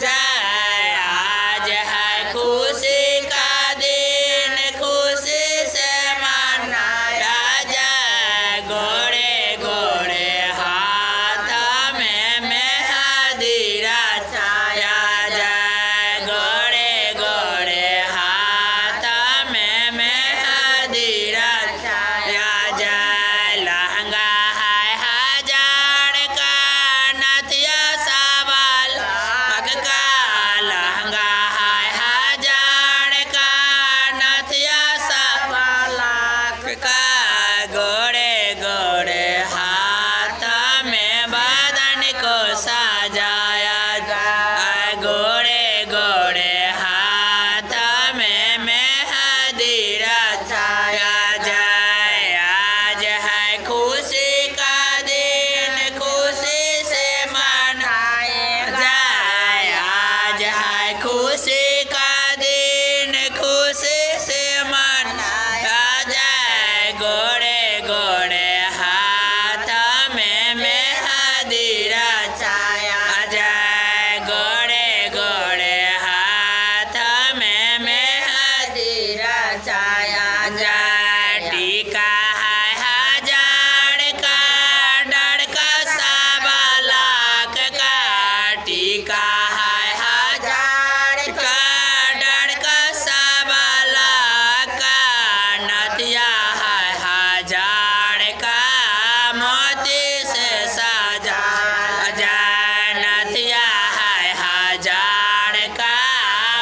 जाए। आज है खुशी का दिन, खुशी से मनाया जाए। गोरे गोरे हाथ में मेहंदी रचाया जाए। गोरे गोरे हाथ में मेहंदी रचाया जाए। लहंगा है हजार का, नथिया सवा लाख का। लहंगा है हजार का, नथिया सवा लाख का। गोरे गोरे हाथ में बदन को सजाया जाए। गोरे गोरे हाथ में मेहंदी रचाया जाए। आज है खुशी का दिन, खुशी से मनाया जाए। आज है खुशी का दिन, खुशी से मनाया जाए। गोरे गोरे हाथ में मेहंदी रचाया जाए। गोरे गोरे हाथ में मेहंदी रचाया जाए। टीका है हजार का, डर का सवा लाख का। टीका है हजार का, डर का सवा लाख का। नथिया है हजार का, मोती से सजा जाए। नथिया है हजार का,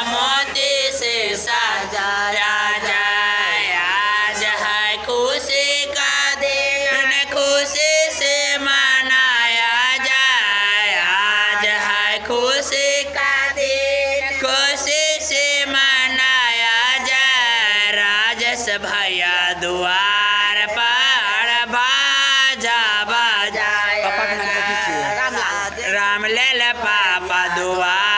मोती से सजाया जाए। आज है खुशी का दिन, खुशी से मनाया जाए। आज है खुशी का दिन, खुशी से मनाया जाए। राजेश भैया दुआर पर बाजा बजाया। पापाके नाम कथी छियै? रामलाल पापा दुआर